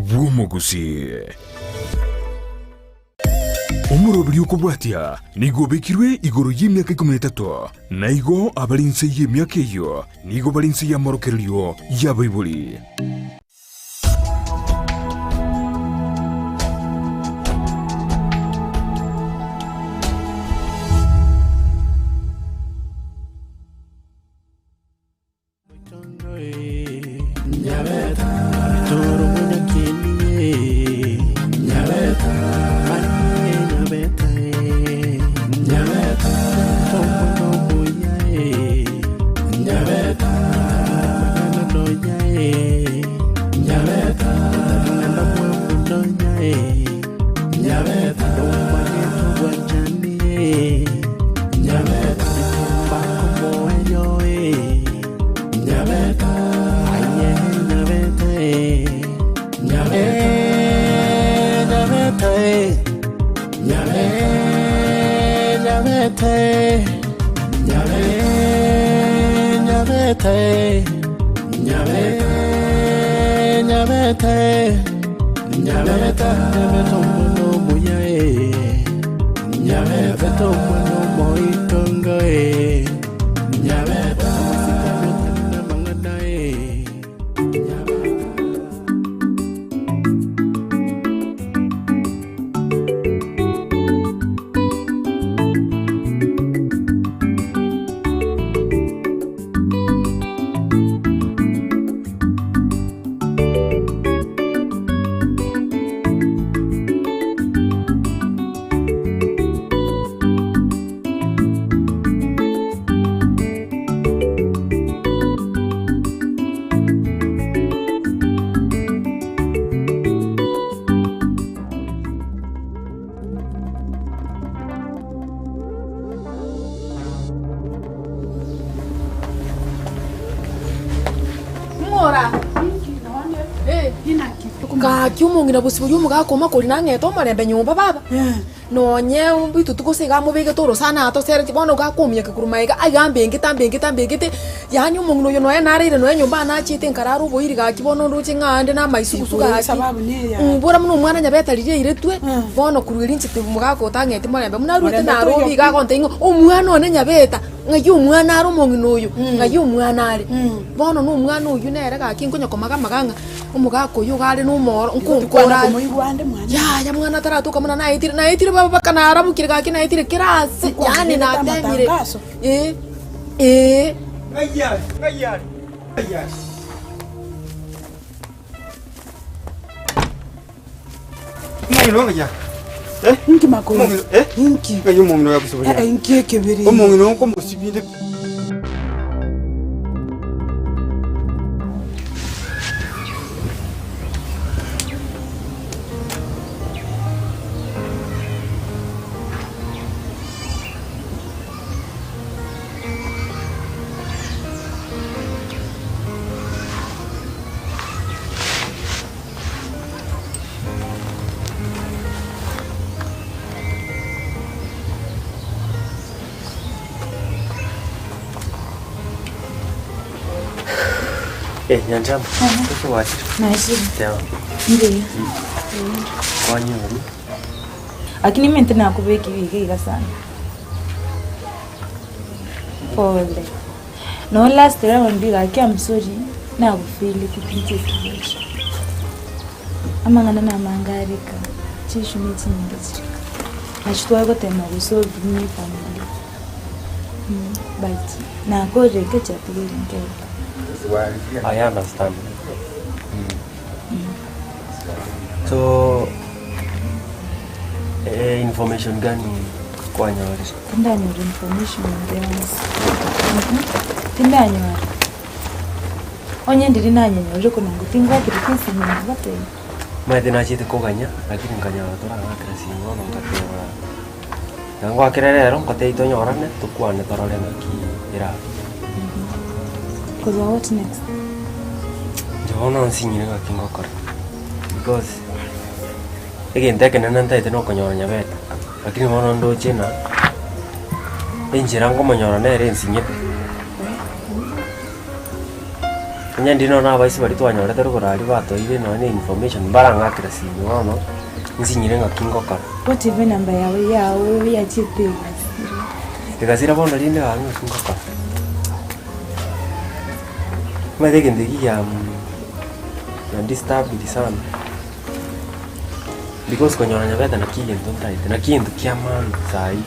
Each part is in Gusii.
bw'Omogusii. Omoroberi okobwatia nigo obekirwe igoro y'emiaka ikomi na etato, na igo abare inse y'emiaka eyio nigo bare inse y'amorokererio y'abaibori. Gaki omong'ina bosio oria omogaka omakori nang'ete omorembe nyomba baba, nonye rituko gose iga amobegete orosana atoseretie bono iga akomiaka korwa magega aiga ambengete ambengete ambengete, yaani omong'ina oyo nonya naraire nonya nyomba nachiete nkarara oboiri gaki bono ndoche ng'a ande na amaisugusu gaki, mbora buna omwana nyabete riria airetwe, bono korwa erio inche mogaka otang'eti morembe buna arwete narobi iga agontebia ng'a omwana one nyabeta. Ng'ai omwana are omong'ina oyo? Ng'ai omwana are? Bono na omwana oyio nere gaki nkonya komaga amaga ng'a omogaka oyio iga are na omoro nkonkora are. Yaya mwana taratoka buna naetire, naetire baba mpaka narabokire gaki naetire kera ase, yaani natemire eh, eh. Ng'ai are? Ng'ai are? Ng'ai are? Omong'ina oyo ng'ai are? Eh? Inki makoro? Omong'ina eh? Inki? Ng'ai omong'ina oyo agosoboria? Eh, inki ekebere? Omong'ina oyo nkomosibinde. Eh, Nyanchama, eki gwachire? Nachire. Teba, Mbuya. kwanyorwa. Lakini mente nakobeka iga iga sana. Pole. No last round gaki I'm sorry nagofeelete tinche ekebeche. Amang'ana namange areka, chishu ne chinyinga chireka. Nachi tware gotema gosolve buna efamiri but nakorire nke chiatigaire nke iga. I understand. So, eh, information gani kwanyorire? Tindanyora information ende yonsi. Tindanyora. Onye ndiri nanyenyorire korwa tingwakire esimi nabatebia. Omanyete nachete koganya lakini nkanyora toragakera simu bono ngateba na ngwakere rero ngotebie tonyorane tokwane torore naki erabe. Korwa what next? Inche bono nsinyire ng'aki ngokora because egento ekenene ntaete nokonyora nyabete lakini bono ndoche ng'a enchera nkomonyora nere ensinyete. Onye ndiri nonya na abaisi baria twanyorete rogoro aria batoire nonya na information mbarang'akera simi bono, nsinyire ng'aki ngokora. What if enamba yao yao yachiete egasira? Egasira bono rinde gaki ng'aki ngokora. Omanyete egento eki kia kiandisturbiri sana, because konyora nyabete naki egento ntaete, naki egento kia maana saii,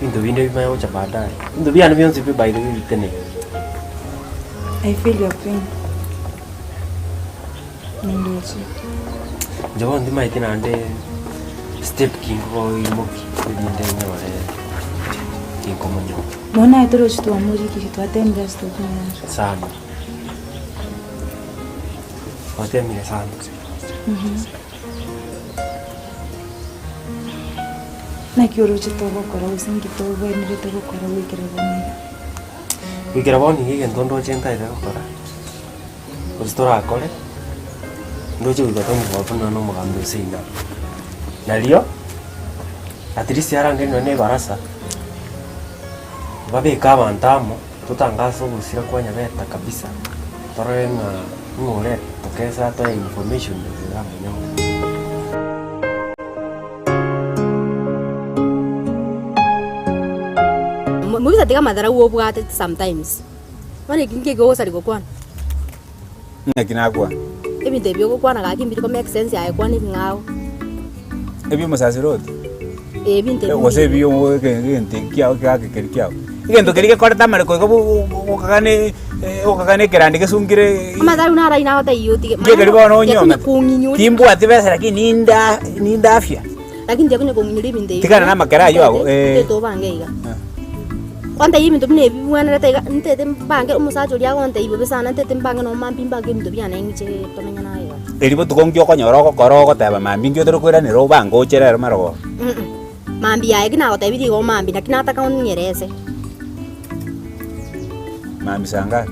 ebinto binde bimanye gocha baadaye. Ebinto biane bionsi pi by the way bitenene. I feel your pain. Nindoche. Inche bono timanyeti naende step ki nkoimokia erinde nyore ginkomonyora. Bono aye torochi twamorigirie twatemire ase tokonyara. Sana. Twatemire sana. Naki oroche togokora gose nki tobwenerete gokora goikera bono iga? Goikera bono iga egento ndoche ntaete gokora, gose torakore, ndoche goika tonyora buna na omogambi gose ina. Nario, at least arangerie nonye na ebarasa, babeke abanto amo, totangase ogosira kwa Nyabeta kabisa, torore ng'a ng'o ore tokesa atoe information igoro ya amanyonga. Mobisa tiga amatharau obwate sometimes. Bono eki nki ekegosari gokwana? Naki nakwana? Ebinto ebi ogokwana gaki mbiri ko make sense aye kwana ebing'ao. Ebi'omosasiroti? Eh, ebinto ebi Gose mbiri. ebi egento kiao kiake keri kiao. Egento keria gekorete amareko iga okagane okagane ekerandi gesungire Amatharau naro ayio nagotebia otige. Ngekeria bono onyomete. Kong'inyori. Timbwati besa lakini ninde ninde afya. Lakini tiakonya kong'inyora ebinto ebi. Tigana namakera ayio ago, eh. Ntete obange iga. Kontebia ebinto buna ebi bibwenerete iga, ntete mbange omosacha oria agontebia bobe sana, ntete mbange nonye mambia mbange ebinto biane ng'iche tomenye naye iga. Erio botuko nki okonyora ogokora ogoteba mambia nki otari koiranera obange oche rero marogoba. Mambia aye ki nagotebirie igo mambia naki nataka ong'erese. Mambia saa ngapi?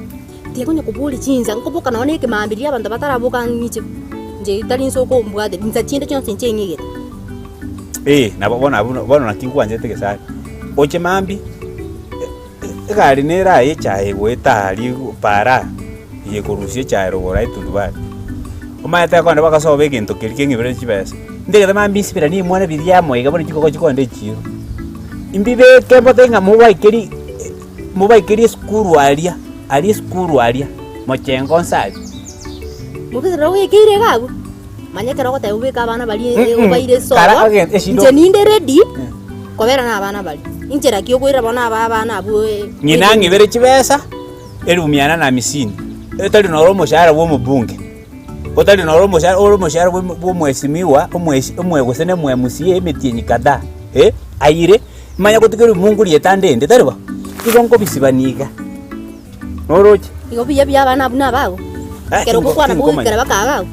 Tiakonya koboria chinsa, nkoboka nonye na ekemambia riria abanto bataraboka ng'iche, inche tari inse okombwate, insa chinde chionsi inche ng'igete. Eh, nabo bono abwo bono naki nkwanchete gesare, oche mambia, egari nere aye echae egoeta aria para, eye ekorusia echae rogoro aye tundubari. Omanyete ekogenda bagasoba egento keria keng'ibere chibesa, ntegete mambia nsibera na emwana biria amo iga bono chikoko chikogenda echiro, mbibeke mbote ng'a mobaikeri mobaikerie esukuru aria, aria esukuru aria, mochengo nse aria. Mobisa rirorio goikeire iga abwo, manya ekero ogoteba obeke abana baria Mm-mm. obaire Kara sobo, ogen- eshindo- inche ninde ready, kobera na abana baria. Inche naki okoira bono aba abana abwo Ng'ina ang'ibere chibesa elifu mia nane na hamsini, otari noro omoshahara bwa omobunge, otari noro omoshahara ore omoshahara bwa bwa omweshimiwa omweshi omwe gose na omo MCA emetienyi kadhaa eh, aire, manya gotiga rimungu rietanda ende, tari bo? Igo nkobisibania iga, noroche? Igo buya buya abana abwo nabago, Eh, ekero tinko- ogokwana tinkomanya. goikera bakaga agwo.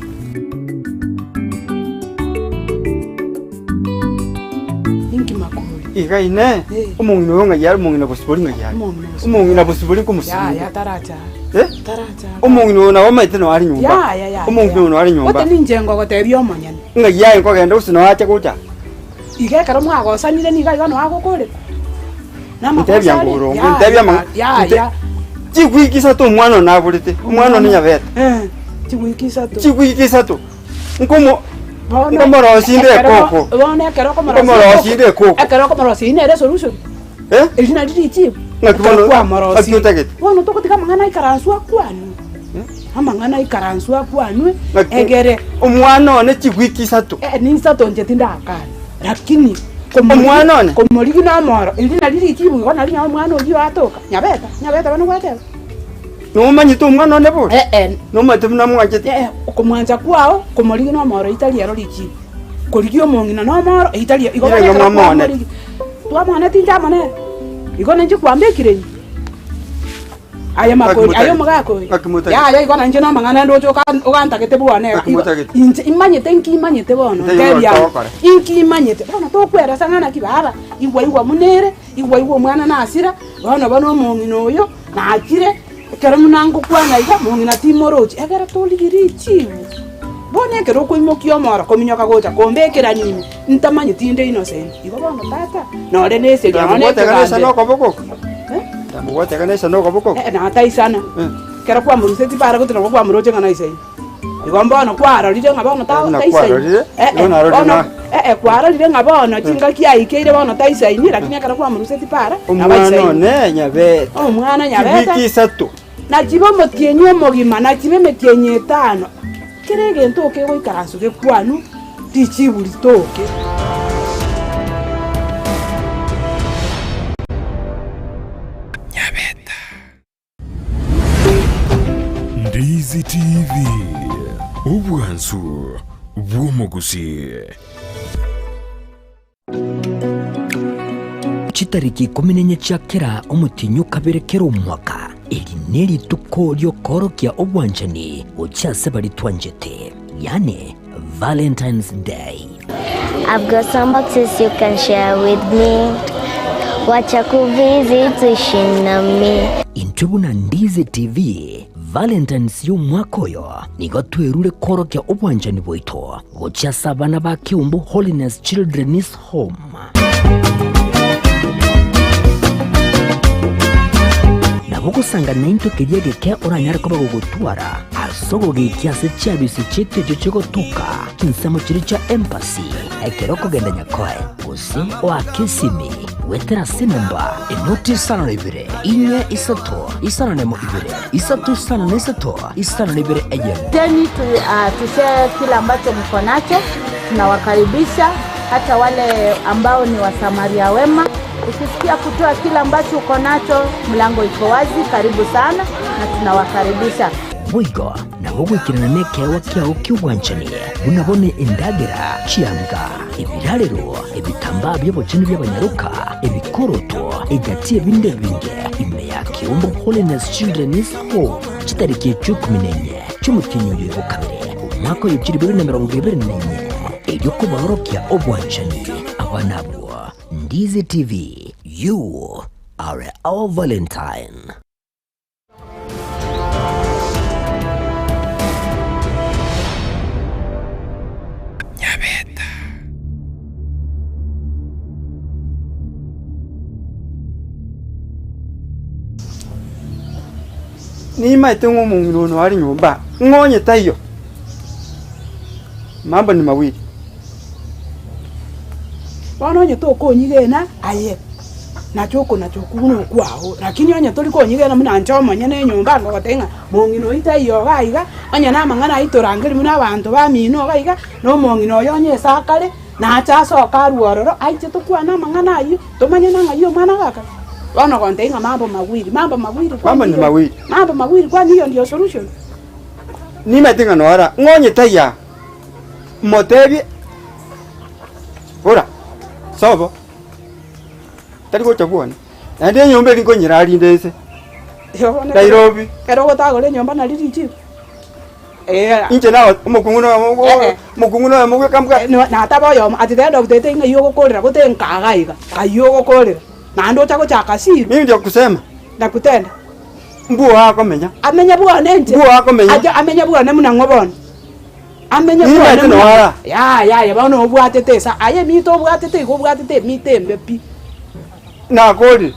Inki makori? Iga inee, Eh. omong'ina oyo ng'ai are omong'ina bosibori ng'ai are? Omong'ina bosibori. Omong'ina bosibori nkomosimia. Yaya taracha. Eh? Taracha. Omong'ina oyo nabo omanyete noo are nyomba. Yaya yaya. Omong'ina oyo noo are nyomba. Ote ninche ngogotebia omonyene. Ng'ai aye nkogenda gose noo ache gocha? Iga ekero mwagosanire nigo aiga noo agokorera. Ntebia Namakosa are? ng'oboronge, Yaya, ntebia amang'ana. Yaya. Chiwiki isato omwana one naborete, omwana one nyabete. Eh, chiwiki isato. Chiwiki isato. Nkomo Bono, nkomorosia inde ekero- ekoko. Bono ekero okomorosia Nkomorosia inde ekoko. Ekero okomorosia eyio nere esolution. Eh? Eri nari richibu. Ng'aki Ekero bono- kwamorosia. ng'aki otagete? Bono togotiga amang'ana aikaransu akwanwe. Amang'ana aikaransu akwanwe Ng'aki- egere Omwana one chiwiki isato. Eh, ninsato inche tindakana lakini Omwana one? komorigi nomoro eri nari richibu igo nari nyawe omwana oyio atoka nyabeta nyabeta bono gwateba. Nomanyete omwana one bori? Eh, eh. Nomanyete buna mwanchete? Eh, okomwancha kwao komorigi nomoro itari ero richibu korigia omong'ina nomoro itari igo Ira bono iga ekero mwamoonete. kwamorigi twamooneti inche amo nere igo ninche kwambekire inwe. Aye makori, aye omogaka oyo. Ng'aki motagete. Yaya igo nainche namang'ana ande oche ogantagete bwane iga. Ng'aki motagete. Inche imanyete inki imanyete bono, Ntebi ntebi amo. togokora. Inki imanyete, bono tokweresa ng'a naki baba, igwa igwa buna ere, igwa igwa omwana nasira, bono bono omong'ina oyo, nachire, ekero buna ngokwana iga, mong'ina timorochi, ekero torigia richibu. Bono ekero okoimokia omoro kominyoka gocha kombekerania ime, ntamanyeti inde innocent. Igo bono tata, nore na esegi nonye na Ndamobwate ekanisa ekegambero. nokoboko oko. Eh? Ndamobwate ekanisa nokoboko oko. Eh, nataisana. Eh. Ekero kwamorusetie para gotera nabo kwamoroche ng'a naisaine. Igo mbono kwarorire ng'a bono ta Buna taisaini. kwarorire, Eh, igo eh, narorire bono na- eh, eh, kwarorire ng'a bono chingaki aikeire bono taisaini, lakini ekero kwamorusetie para, nabo Omwana aisaine. one nyabete. Omwana nyabete. Chiwiki isato. Nachibe omotienyi omogima, nachibe emetienyi etano, kera egento kegoikaransu gekwanwe, richibu ritoke. Ndizi TV, obwansu bw'omogusii. Chitariki ikomi na enye chia kera omotienyi o kabere kera omwaka, eri nerituko ri'okoorokia obwanchani gochia ase baria twanchete, yaani Valentine's Day. I've got some boxes you can share with me Wacha kuvisit uishi nami Intwe buna Ndizi TV, Valentine's y'omwaka oyo nigo twerure koorokia obwanchani bwaito gochia ase abana ba Keumbu Holiness Children's Home. Nabo ogosanga naintwe keria egeke oranyare koba gogotwara ase ogogekia ase chiabisi chiaito echio chigotoka chinsemo chiria chia embassy ekero okogenda Nyakoe gose oake esimi goetera ase enamba enoti isano na ibere inye isato isano na emo ibere isato isano na isato isano na ibere eyemo. Jeni tu, uh, tushare kile ambacho mko nacho. Tunawakaribisha hata wale ambao ni wasamaria wema. Ukisikia kutoa kile ambacho uko nacho, mlango iko wazi, karibu sana na tunawakaribisha. Boigo nabo goikerana nekeegwa kiao ki'obwanchani, buna bono endagera, chianga, ebirarero, ebitambaa bi'obochenu bi'abanyaroka, ebikoroto, egati y'ebinde ebinge, ime ya Keumbu Holiness Children's Home, chitariki echio ikomi na inye chi'omotienyi oyo o kabere, omwaka oyo chilifu ibere na emerongo ebere na inye, erio kobaorokia obwanchani abana abwo. Ndizi TV, you are our Valentine. Nimaete ng'a omong'ina one are nyomba, ng'a onye taiyo, mambo ni mawili. Bono onye tokonyigena aye, nacho oko nacho okwo buna okwao, lakini onye tori konyigena buna inche omonyene enyomba ngogotebia ng'a mong'ina oyio taiyo iga iga, onye na amang'ana ayio torangeria buna abanto bamino iga iga, na omong'ina oyo onye ase akare, nache asoke arwe ororo, aiche tokwane amang'ana ayio, tomanye na ng'ai omwana agakare. Bono ogontebia ng'a mambo mawili, mambo mawili kwani Mambo ni hiyo mawili. mambo mawili kwani hiyo ndio solution? Nimaete ng'a noara, ng'a onye taiyo aa, motebie, Bora, sobo, tari gocha bwane, naende enyomba eria nkonyerara rinde inse, Nairobi. Ekero ogotagora enyomba nari richibu. Inche nago omokungu noyomo omokungu noyomo bweka mbwate. Nataba oyomo at the end of the day ng'ai ogokorera gote nkaga iga, ng'ai ogokorera naende ocha gochaka siru. Mimi ndio kusema. Nakutenda. Mbwo akomenya. Amenye bwane inche. Mbwo akomenya. Ache amenye bwane buna ng'o bono. Amenye Nimaete bwane buna noara. Yaya aye bono obwatete esa aye emito obwatete igo obwatete emito embe pi. Nakorire.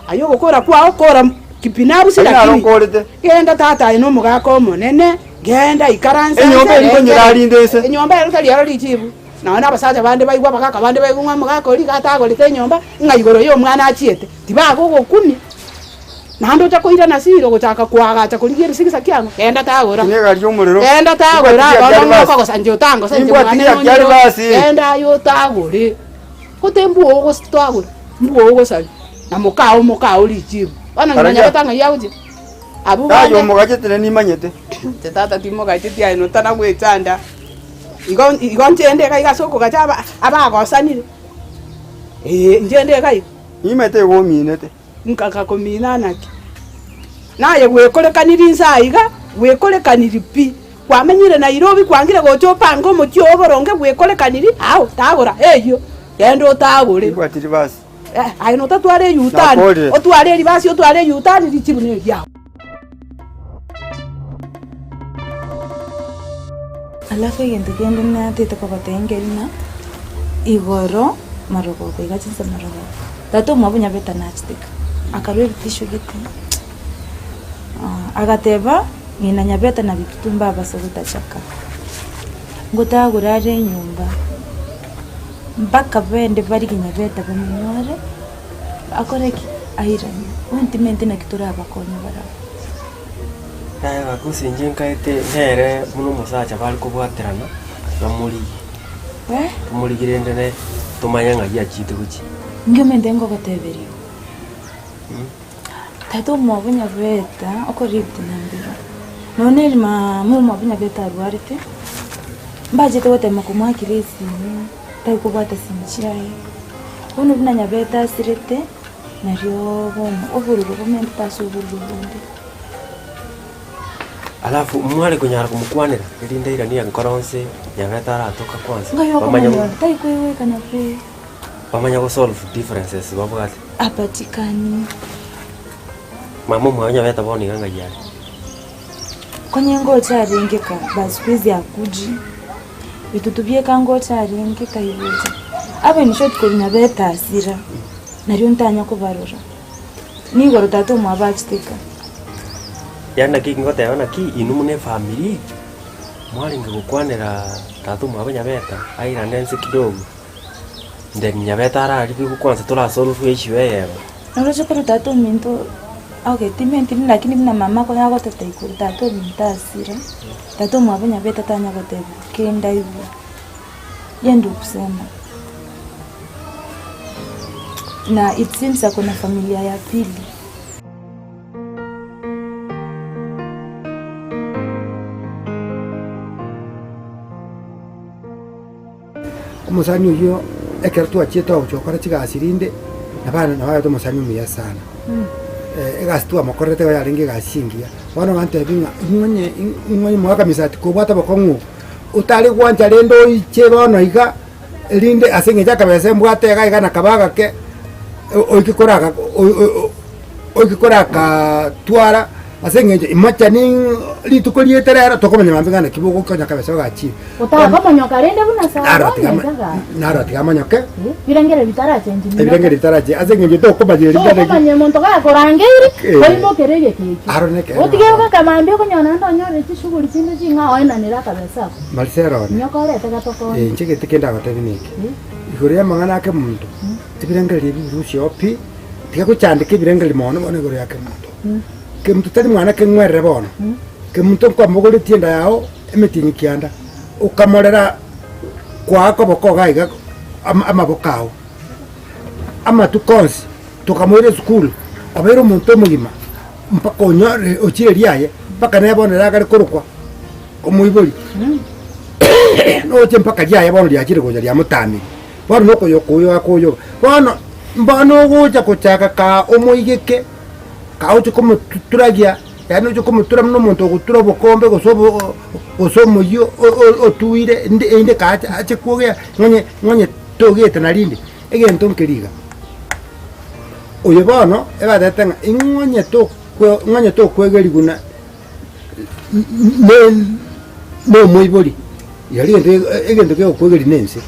Aye ogokora kwao kora kibinafsi Aye naro lakini nkorete. genda tata aye nomogaka omonene genda ikaransa Enyomba nse eri nkonyerarinde nse. Enyomba ero tari aro richibu. Nonya na abasacha bande baigwe abagaka bande baigwe ng'a omogaka oria iga atagorete enyomba ng'a igoro ya omwana achiete, tibagogokumia. Naende ocha koirana siro gochaka koagacha korigia ebisigisa kiang'o, genda tagora. Eki negari y'omorero. Genda tagora Nimbwati bono riaki ng'a basi. okogosa inche otangosa inche Nimbwati mwane riaki nonyire basi. genda aye otagore. Gote mbua ogotagora, mbua ogosaria, na mokao mokao richibu. Bono ng'ina Aragia. nyabete ng'ai agochia? Abwo Aye bande. omogachete nimanyete. Inche tata timogacheti aye notana gwechanda. Igo igo inche inde iga iga ase okogacha aba abagosanire, eh, inche inde iga iga. Nimanyete igo ominete. Nkagakomina naki? Naye gwekorekaniri inse aiga, gwekorekaniri pi. Kwamenyire Nairobi kwangire gocha opange omochie oo boronge bwekorekaniri, ao tagora eyio, genda otagore. Nimbwati ribasi. Eh, aye notatwara eyutani, Nakorire. otware eribasi otware eyutani richibu neriao. Alafu egento kende natete kogotebia nkeri ng'a, igoro marogoba iga chinsa marogoba, tata omwabo nyabete nachete ka, akarwa ebitisho gete. Agateba, Ng'ina Nyabeta na Bitutu mbabase gotachaka, ngotagora are enyomba, mpaka bende barigie Nyabeta bamonyore, akore ki? Airane. Bono timanyeti naki torabakonye barabwo. Naye gakusi inche nkaete nere buna omosacha bare kobwaterana bamorigie. Tomorigie rende ne tomanye ng'ai achiete gochia. Ngemente ngogoteberia. Tata omwabo Nyabeta okorire ebitina mbiro, nonya neri mama omwabo Nyabeta arwarete, mbachete gotema komoakera esimi, tari kobwata simu chiaye. Bono buna Nyabeta asirete, nario bono obororo bomentete ase obororo bonde. Alafu mware konyara komokwanera, erinde airanie enkoro onsi Nyabeta aratoka kwanza, Ngai bamanye okomonyora, tari koigwekana pi. Bamanya go solve differences babwate. Apatikani. Mama omwabo nyabete bono iga ng'ai are. Konye ngocha arenge ka but siku hizi hakuji. Bitutu bieka ngocha arenge taigocha. Abe in short korwa nyabete asira nario ntanya kobarora. Nigoro tata omwabo achete ka. Yaani naki ngoteba naki inwe buna efamiri mwarenge gokwanera tata omwabo nyabeta airane ense kidogo. Then Nyabete ararigwe kwanza torasolve issue eyemo. Noroche korwa tata ominto okay timenti lakini buna mama konya agoteta igoro tata ominto asire, tata omwabo Nyabete tanya gotebiwa kende aigwe, yeye ndio kusema. Na it seems ako na familia ya pili. Omosani oyio ekero twachiete ogochia gokora chigasi rinde, nabo nabo abeete omosani omuya sana. Egasi twamokorerete igo yarenge egasi engiya. Bono ogantebia ng'a ing'o onye ing'o onye omogaka Misati kobwate obokong'u obo, otare gwancha rende oiche bono iga, erinde ase eng'encho akabesa mbwate iga iga nakabe agake, oike koraka oike koraka twara ase eng'encho imochani rituko riaito rero tokomanya mambia ng'a naki bogokonya kabesa ogachire. Otakomonyoka rende buna Naro Salomo tiga ense gaki. naro tiga amonyoke Ebirengererio bitarachenchi minyoka. ebirengererio bitarache ase eng'encho tokomanya eri ng'a naki Tokomanya omonto gakorangeiri, Eh. oimokere egeka ekio. Aro nekeene Otige baba. gokaka mambia okonyora naende onyorire chishughuli chinde ching'ao oenanere akabesa ako. Marcelo one Minyoka orete gatokonye. Eh, inche gete kende agotebi neke igoro y'amang'ana ake monto ebirengererio ebi birusie oo pi tiga gochandeka ebirengererio mono bono igoro ya kemonto kemonto tari mwana keng'werere bono kemonto nkwamogoretie enda yao Emetienyi kianda, okamorera kwaa koboko iga iga amaboko ao. Amatuko onsi tokamoira esukuru, obeire omonto omogima mpaka onyore ochire riaye, mpaka nere bono ere akare korokwa omoibori, noche mpaka riaye bono riachire gocha riamotamire. Bono nokoyoka oyo akoyoka. Bono mbono ogocha gochaka kaa omoigeke, kaa oche komoturagia. Yaani oche komotura buna omonto ogotura obokombe gose obo gose omoyio otuire inde erinde kache ache kwogea ng'onye ng'onye togete narinde, egento nkeri iga. Oyo bono ebatebete ng'a ing'onye tokwe ng'onye tokwegerigwa na na omoibori, riaria egento egento kegokwegeria na ense.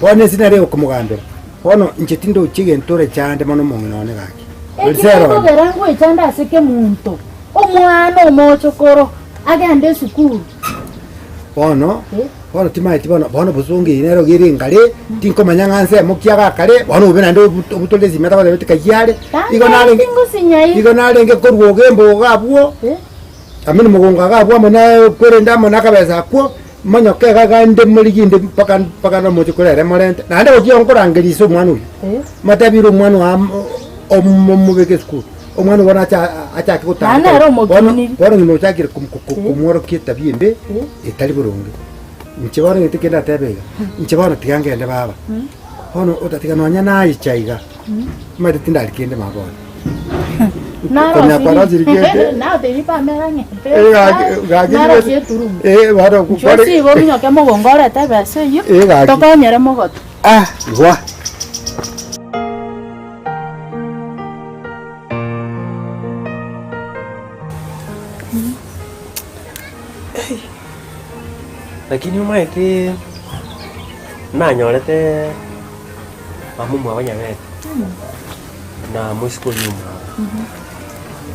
Bono ense nere egokomogambera, bono inche tindochi egento orechande mono omong'ina one gaki. Eki gekogera ngwechande ase kemonto, omwana omochokoro agende esukuru. Bono, bono timaeti bono, bono bosongo eye nero iga ere engare, tinkomanya ng'a nsemo ki agakare, bono obe naende obutore esimi atagotebi tikai are, igo narenge igo narenge korwa ogembo iga abwo, amina mogongo iga abwo amo na kwerende amo na akabesa akwo, monyoke iga iga inde morigi inde mpaka mpaka nomoche korere morente, naende gochia nkorangeria ase omwana oyio, motebire omwana oyo omobeke esukuru, omwana oyo bono acha achake gotanga Naende ere bono omokiniri. bono ng'ina ochakire kom- ko- ko- komworokia etabia embe, etari boronge. Inche bono egento kende natebe iga, inche bono tiga ngende baba, bono otatiga nonya nayicha iga, omanyete tindari kende mama bono. Konya kwarosiri kende. Eh, gaki- gaki Narosie eturungi. Eh, bono Inchuo sigo ominyoke mogongo orete ebesa eyio, Eh, gaki. tokonyere mogoto. Ah, igwa. Lakini omanyete nanyorete mama omwabo Nyabete na moiseke oyio omwabo.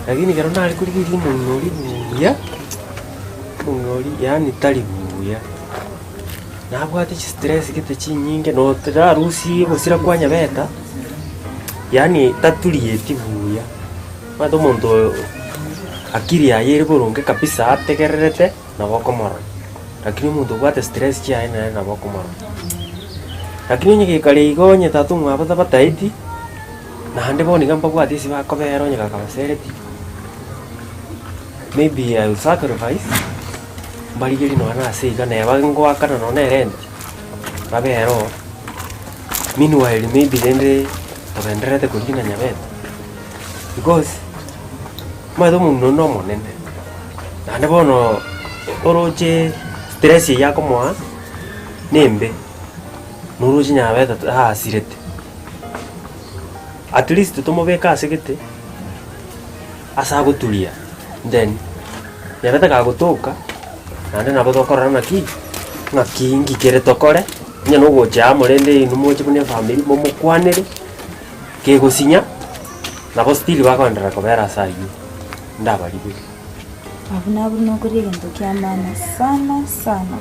Lakini ekero nare korigereria omong'ina oria buya, omong'ina oria yaani tari buya, nabwate chistress gete chinyinge notararusie gosira kwa nyabeta, yaani taturieti buya, omanyete omonto oyo akiri yaye ere boronge kabisa ategererete nabo okomorora, lakini omonto obwate stress chiaye nere nabo okomorora. Lakini onye gekare igo onye tata omwabo tabataeti. Naende bono iga mbabwate ase bakobera onye gakabasereti, maybe I will sacrifice, mbarigerie nonya na ase iga neba ngoakana nonya na erent, babere oo, meanwhile maybe rende togendererete korigia na nyabete, because omanyete omong'ina onde omonene, naende bono oroche stress eywo akomoa na embe, noroche nyabete aasirete. At least tomobeke ase gete, ase agoturia then nyabete kagotoka, naende nabo tokorora naki, ng'aki nki kere tokore, onye na ogocha amo rende inwe moche buna efamiri momokwanere, kegosinya, nabo still bakoenderera kobera ase aywo, ndabarigerie. Abwo nabwo nokoria egento kia maana sana sana,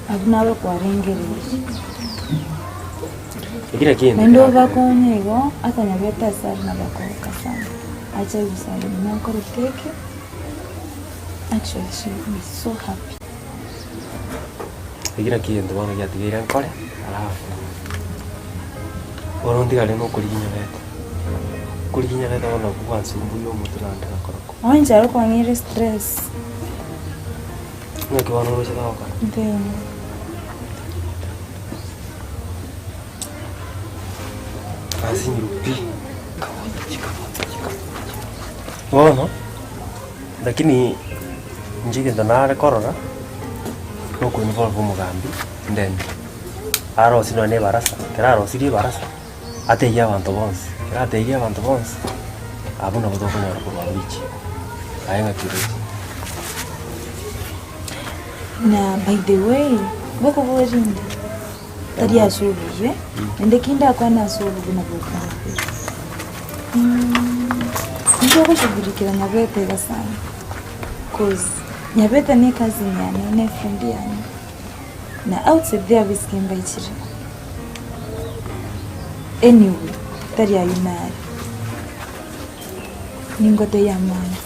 abwo nabo kwarengereirie. Eki nakio egento Naende kera- obakonye igo, atanyabete ase are nabakogoka sana, ache Yerusalemu nakorete eke, actually she will be so happy. Eki nakio egento bono giatigaire nkore, alafu bono ntigare nokorigia nyabete, korigia nyabete bono nabwo gwansumbuire omotwe naende nakorokwo. Onye inche kwang'eire stress. Ng'aki bono oroche togokora? Ntemo. Nasinyirwe pi. Bono, lakini inche egento nare korora, nokoinvolve omogambi then arosie nonye na ebarasa, ekero arosirie ebarasa, atebie abanto bonsi, ekero atebirie abanto bonsi, abwo nabo tokonyora korwa abwo richiko, aye ng'aki oroche? Na by the way, bokobua rinde, tari ase obobe, naende ki ndakwane ase obobe nabo okombua. Inche ogoshughulikera Nyabete iga sana, coz Nyabete ne ecousin yane, ne efriend yane, na outside there abisike mbaichire. Anyway, tari aywo nare, ningotebie amaene.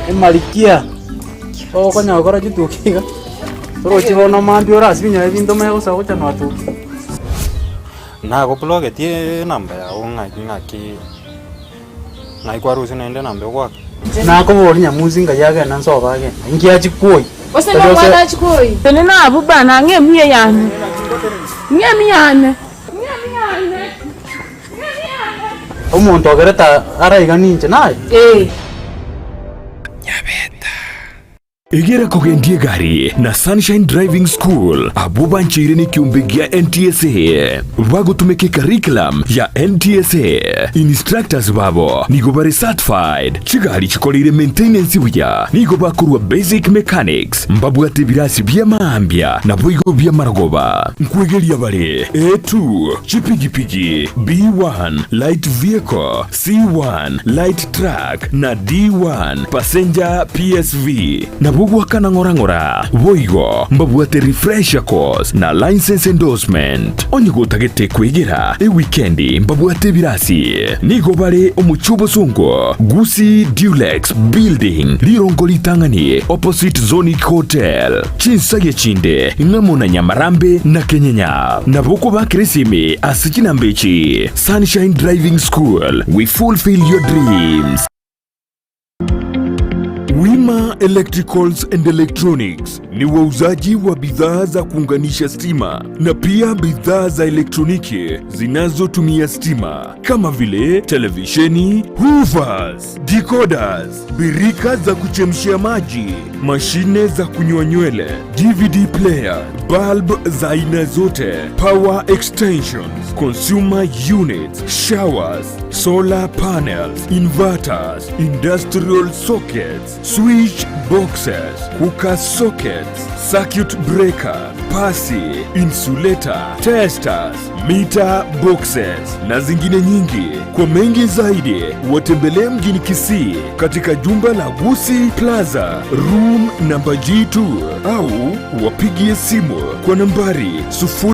Emarikia, okonya gokora chituki iga, oroche bono mambia orasibie nyaye ebinto omanye gosoa gocha nwatuki. Nagoblogetie enamba yago ng'aki ng'aki ng'ai kwarusia naende enamba egoaka. Nakoboria nyamusi ngai agenda nsobe agenda, inki achia kwoyia? Gose nomwana achia kwoyia? Tenena abwo bana, ng'a emiya yane, ng'a emiya yane, ng'a emiya yane, ng'a emiya yane. Omonto ogerete araiga ninche naye? Ee. Egera kogendia egari na Sunshine Driving School, abwo bancheire nekiombe gia NTSA, bagotumeka ecurriculum ya NTSA. Instructors babo nigo bare certified, chigari chikoreire maintenance buya, nigo bakorwa basic mechanics, mbabwate ebirasi bia maambia naboigo bi'amarogoba. Nkwegeria bare A2, chipigipigi, B1, light vehicle, C1, light truck, na D1, passenger PSV. Nabo. Nabo goakana ng'ora ng'ora. Boigo mbabwate refresher course na license endorsement. Onye gotagete kwegera ewikendi mbabwate ebirasi. Nigo bare omochie obosongo, Gusii Dulux Building, rirongo ritang'ani opposite Zonic Hotel. Chinsagia chinde ng'amo na Nyamarambe na Kenyenya. Nabo okobakera esimi ase chinamba echi, Sunshine Driving School, we fulfill your dreams. Wima Electricals and Electronics ni wauzaji wa bidhaa za kuunganisha stima na pia bidhaa za elektroniki zinazotumia stima kama vile televisheni, hoovers, decoders, birika za kuchemshia maji, mashine za kunyoa nywele, DVD player, bulb za aina zote, power extensions, consumer units, showers, solar panels, inverters, industrial sockets, switch boxes, cooker sockets, circuit breaker, pasi, insulator, testers, meter boxes na zingine nyingi. Kwa mengi zaidi, watembelee mjini Kisii katika jumba la Gusii Plaza, room namba G2 au wapigie simu kwa nambari 0.